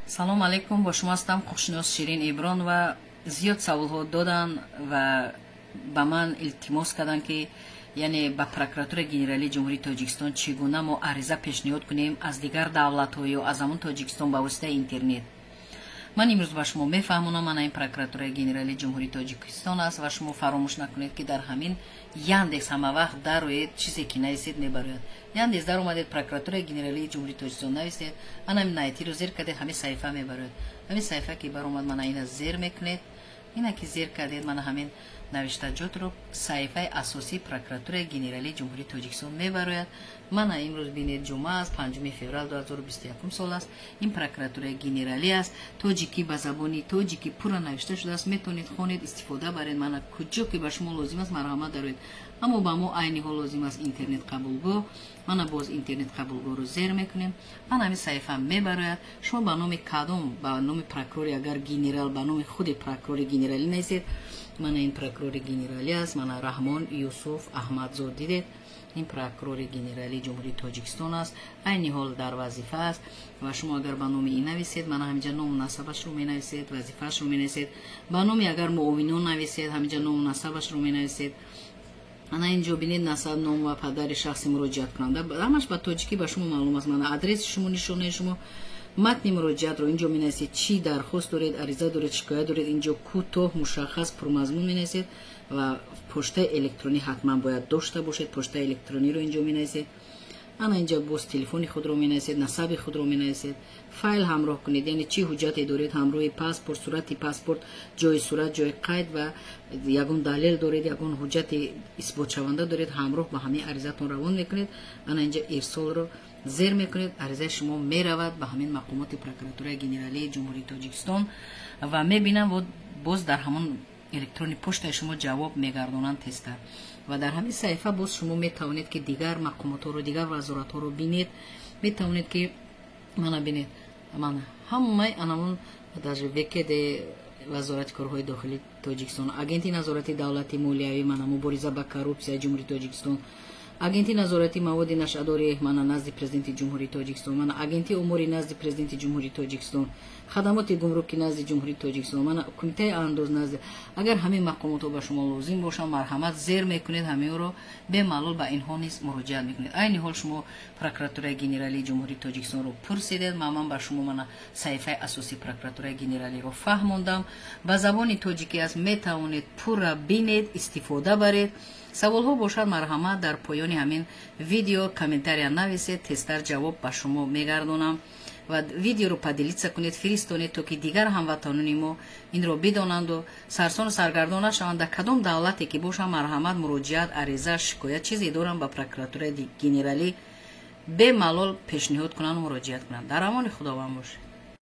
Салом алейкум, бо шумо ҳастам ҳуқуқшинос Ширин Иброн. Ва зиёд саволҳо доданд ва ба ман илтимос карданд, ки яъне ба Прокуратураи Генералии Ҷумҳурии Тоҷикистон чӣ гуна мо ариза пешниҳод кунем аз дигар давлатҳо ё аз ҳамон Тоҷикистон ба воситаи интернет. Ман имрӯз ба шумо мефаҳмонам. Мана, ин Прокуратураи Генералии Ҷумҳурии Тоҷикистон аст ва шумо фаромӯш накунед, ки дар ҳамин Яндекс ҳама вақт дароед, чизе ки нависед, мебарояд. Яндекс дар омадед, Прокуратураи Генералии Ҷумҳурии Тоҷикистон нависед, ана «Найти» ро зер кардед, ҳамин саҳифа мебарояд. Ҳамин саҳифа ки баромад, мана ина зер мекунед. Ина ки зер кардед, мана ҳамин навиштаҷотро саҳифаи асосии Прокуратураи Генералии Ҷумҳурии Тоҷикистон мебарояд. Мана, имрӯз бинед, ҷумъа аст, 5 феврал 2021 сол аст. Ин Прокуратураи Генералӣ аст, тоҷикӣ, ба забони тоҷикӣ пурра навишта шудааст. Метавонед хонед, истифода баред. Мана, куҷо ки ба шумо лозим аст, марҳамат, дароед. Аммо ба мо айни ҳол лозим аст интернет қабулгоҳ. Мана, боз интернет қабулгоҳро зер мекунем. Мана, ҳамин саҳифа мебарояд. Шумо ба номи кадом, ба номи прокурори агар генерал, ба номи худи прокурори генералӣ нависед. Мана, ин прокурори генералӣ аст. Мана, Раҳмон Юсуф Аҳмадзод, дидед, ин прокурори генералии Ҷумҳурии Тоҷикистон аст, айни ҳол дар вазифа аст. Ва шумо агар ба номи ин нависед, мана ҳаминҷа ному насабашро менависед, вазифаашро менависед. Ба номи агар муовинон нависед, ҳаминҷа ному насабашро менависед. Ана инҷо бинед: насаб, ном ва падари шахси муроҷиаткунанда, ҳамаш ба тоҷикӣ ба шумо маълум аст. Мана адреси шумо, нишонаи шумо, матни муроҷиатро инҷо менависед, чӣ дархост доред, ариза доред, шикоят доред, инҷо кӯтоҳ, мушаххас, пурмазмун менависед. Ва поштаи электронӣ ҳатман бояд дошта бошед, поштаи электрониро инҷо менависед. Ана инҷа боз телефони худро менависед, насаби худро менависед. Файл ҳамроҳ кунед, яъне чӣ ҳуҷҷате доред ҳамроҳи паспорт, сурати паспорт, ҷои сурат, ҷои қайд ва ягон далел доред, ягон ҳуҷҷати исботшаванда доред, ҳамроҳ ба ҳамин аризатон равон мекунед. Ана инҷа «Ирсол»ро зер мекунед, аризаи шумо меравад ба ҳамин мақомоти Прокуратураи Генералии Ҷумҳурии Тоҷикистон ва мебинам, боз дар ҳамон электрони поштаи шумо ҷавоб мегардонанд тезтар. Ва дар ҳамин саҳифа боз шумо метавонед, ки дигар мақомотҳоро, дигар вазоратҳоро бинед. Метавонед, ки мана бинед, мана ҳамаи анамон, даже ВКД, Вазорати корҳои дохилии Тоҷикистон, Агентии назорати давлати молиявӣ, мана мубориза ба коррупсияи Ҷумҳурии Тоҷикистон, Агентии назорати маводи нашъадори, мана, назди Президенти Ҷумҳурии Тоҷикистон, мана Агентии умури назди Президенти Ҷумҳурии Тоҷикистон, хадамоти гумруки назди Ҷумҳурии Тоҷикистон, мана Кумитаи андоз назди. Агар ҳамин мақомотҳо ба шумо лозим бошанд, марҳамат, зер мекунед ҳаминро, бемалол ба инҳо низ муроҷиат мекунед. Айни ҳол шумо Прокуратураи Генералии Ҷумҳурии Тоҷикистонро пурсидед, ман ба шумо мана саҳифаи асосии Прокуратураи Генералиро фаҳмондам. Ба забони тоҷикӣ аст, метавонед пурра бинед, истифода баред. Саволҳо бошад, марҳамат, дар поёни ҳамин видео комментария нависед, тезтар ҷавоб ба шумо мегардонам. Ва видеоро поделиться кунед, фиристонед, то ки дигар ҳамватанони мо инро бидонанду сарсону саргардон нашаванд. Дар кадом давлате ки бошанд, марҳамат, муроҷиат, ариза, шикоят, чизе дорам, ба Прокуратураи Генералӣ бемалол пешниҳод кунанд, муроҷиат кунанд. Дар амони Худованд бошед.